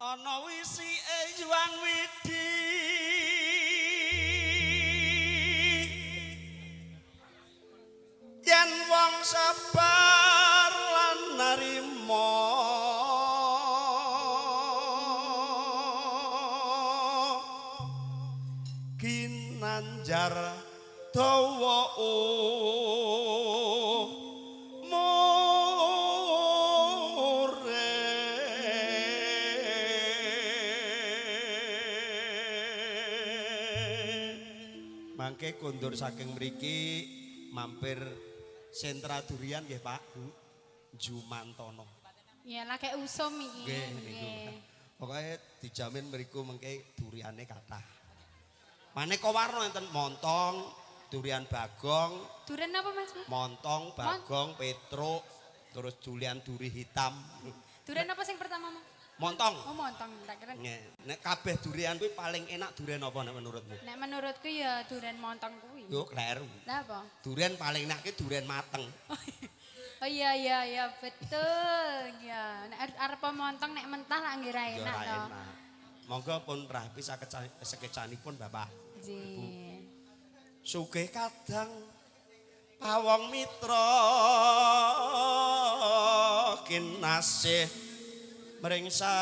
Ana wisike Hyang Widi yen wong sabar lan narima ginanjar dawa umure. Mangke kondur saking mriki mampir sentra durian nggih Pak Bu Jumantono. Ya lagi usum iki. Nggih niku. Pokoke dijamin mriku mengke duriane kathah. Maneka warna enten montong, durian bagong. Durian apa Mas? Montong, bagong, petruk, terus durian duri hitam. Durian apa sing pertama, Mas? Montong. Oh, montong tak kira. Nek kabeh durian kuwi paling enak durian apa nek menurutmu? Nek menurutku ya durian montong kuwi. Yo kleru. Lah apa? Durian paling enak ki durian mateng. Oh iya iya iya betul. Ya, nek arep montong nek mentah lak nggih ra enak to. Monggo pun rapi sekecanipun Bapak. Nggih. Sugih kadang pawong mitra kinasih mringsa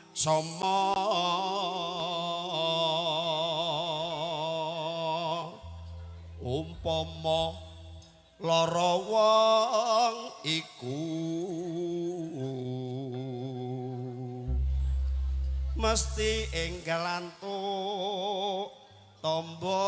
soma umpama lara wong iku mesti enggal antuk tombo.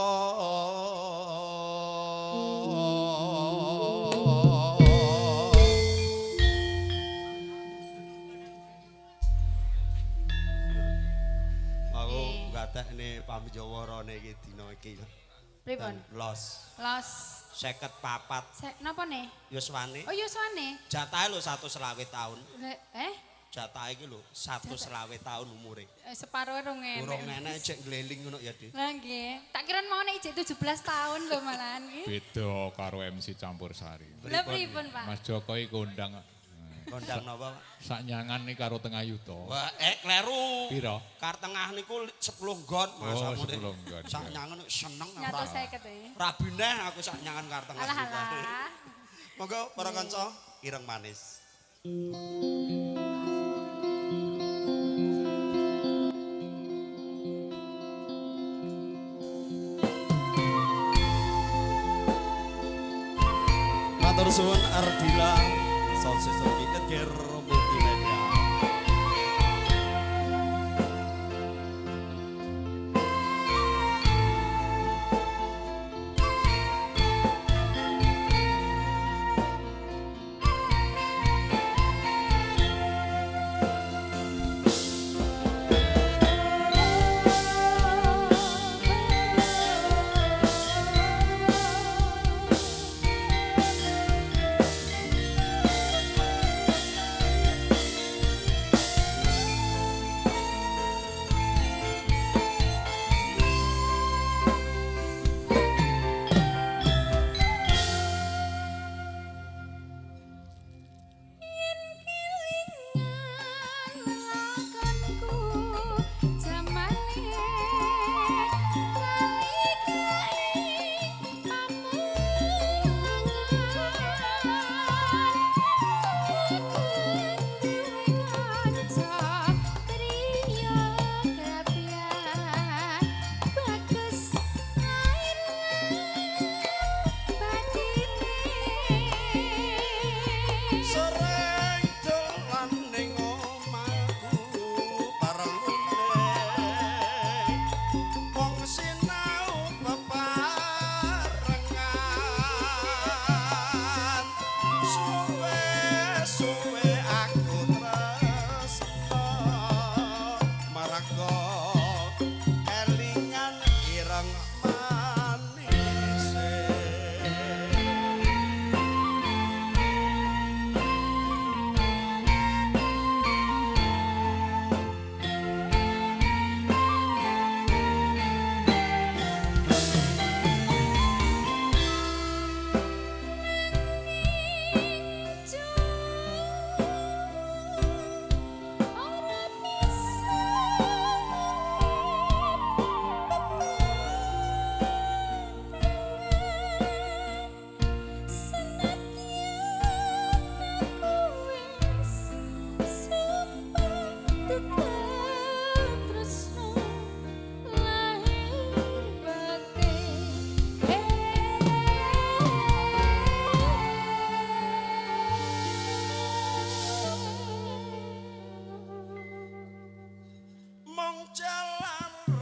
Aku gatekne pamjawarane iki dina iki. Pripun? Los. Los. 54. Napa ne? Yuswane. Oh yuswane. Jatahe lho 125 taun. Eh? Jatahe iki lho 125 taun umure. Separo rong enek. Urung enek jek ngleling ngono ya, Dik. Lah nggih. Tak kira mau nek ijek 17 tahun lho malahan iki. Beda karo MC Campur Sari. Lha pripun, Pak? Mas Joko iki kondang. Kondang napa, Pak? Sak nyangan iki karo tengah yuta. Wah, kleru. Piro? Kar tengah niku 10 nggon, Mas. Oh, 10 nggon. Sak nyangan seneng ora. 150 e. Rabine aku sak nyangan kar tengah. Alah alah. Monggo para kanca ireng manis. Matur suwun Ardila Sound System Edgar Multimedia.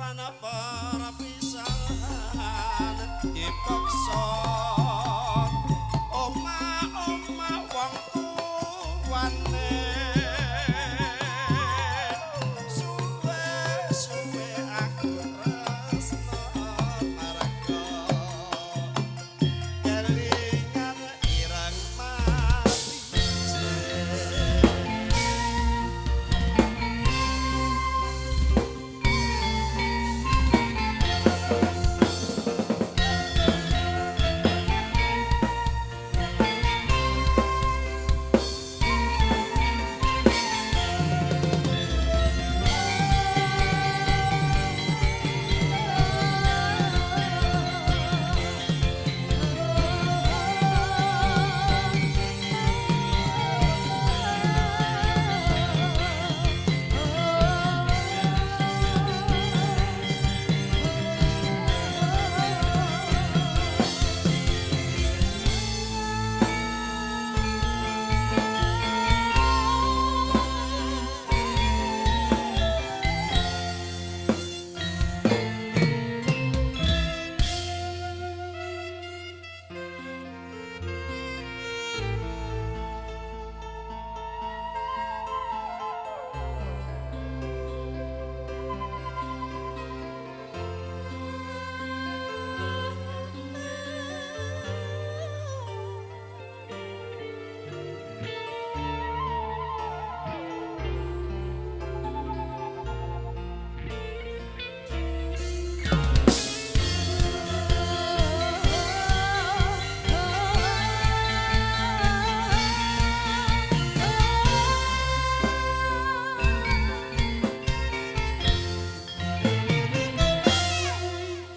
Lelaran perpisahan dipaksa omah-omah wong tuwane suwe-suwe aku tresno marga kelingan ireng manise.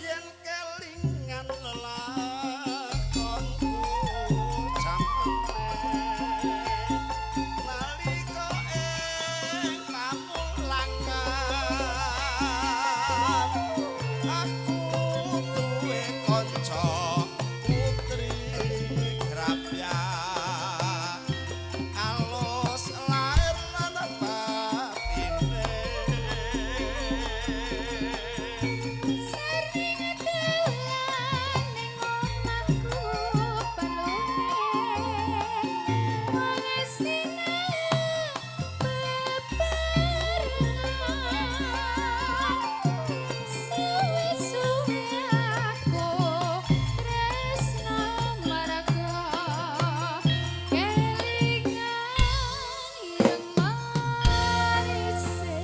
Yen kelingan lelakonku jamane nalika ing pamulangan aku duwe kanca putri grapyak alus lair lan batine. Sering dolan ning omahku pelune wong sinau bebarengan suwe-suwe aku tresno marga kelingan ireng manise.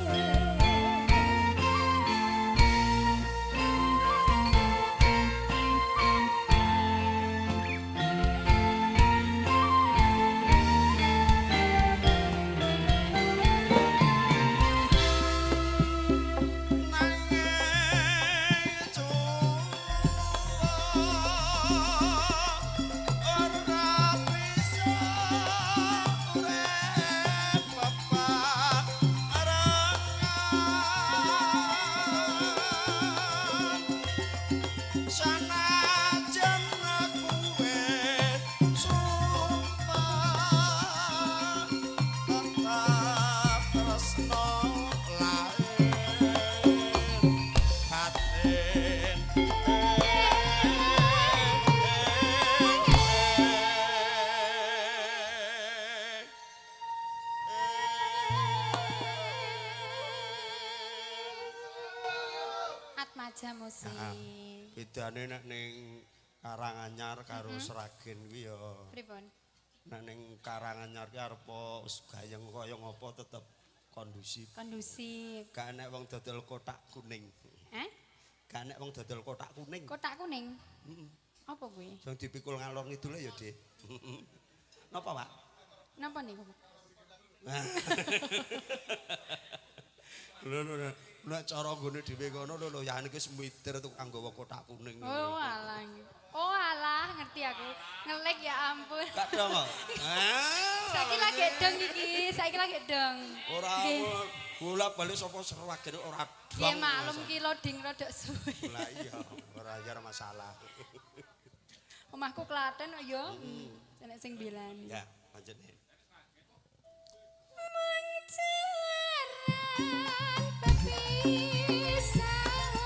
Nanging cuwa ora bisa urip bebarengan sanajan aku wis sumpah tetap tresno lair batin. Atmaja musik. Bedane nek ning Karanganyar karo Sragen kuwi ya Pripun? nek ning Karanganyar ki arep wis gayeng kaya ngapa tetep kondusif. Kondusif. Gak enek wong dodol kotak kuning. Eh? Gak enek wong dodol kotak kuning. Kotak kuning. Apa kuwi? Sing dipikul ngalor ngidul ya, Dik. Napa, Pak? Napa niku? Lho lho nek cara nggone dhewe kono lho lho yane iki semitir tukang nggawa kotak kuning. Oh alah. Oh alah, ngerti aku. Ngelek ya ampun. Gak dong kok. Saiki lagi dong iki, saiki lagi dong. Ora Nggih. bolak-balik sapa Sragen ora dong. Nggih maklum ki loading rodok suwe. Lah iya, ora ya ora masalah. Omahku Klaten kok ya. Enek sing bilani. Ya, lanjut nih. Menjelaran pepisahan.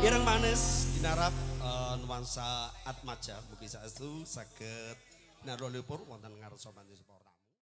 Ireng manis ginarap nuansa Atmaja mugi saestu saged narolipur wonten ngarsa manti sport.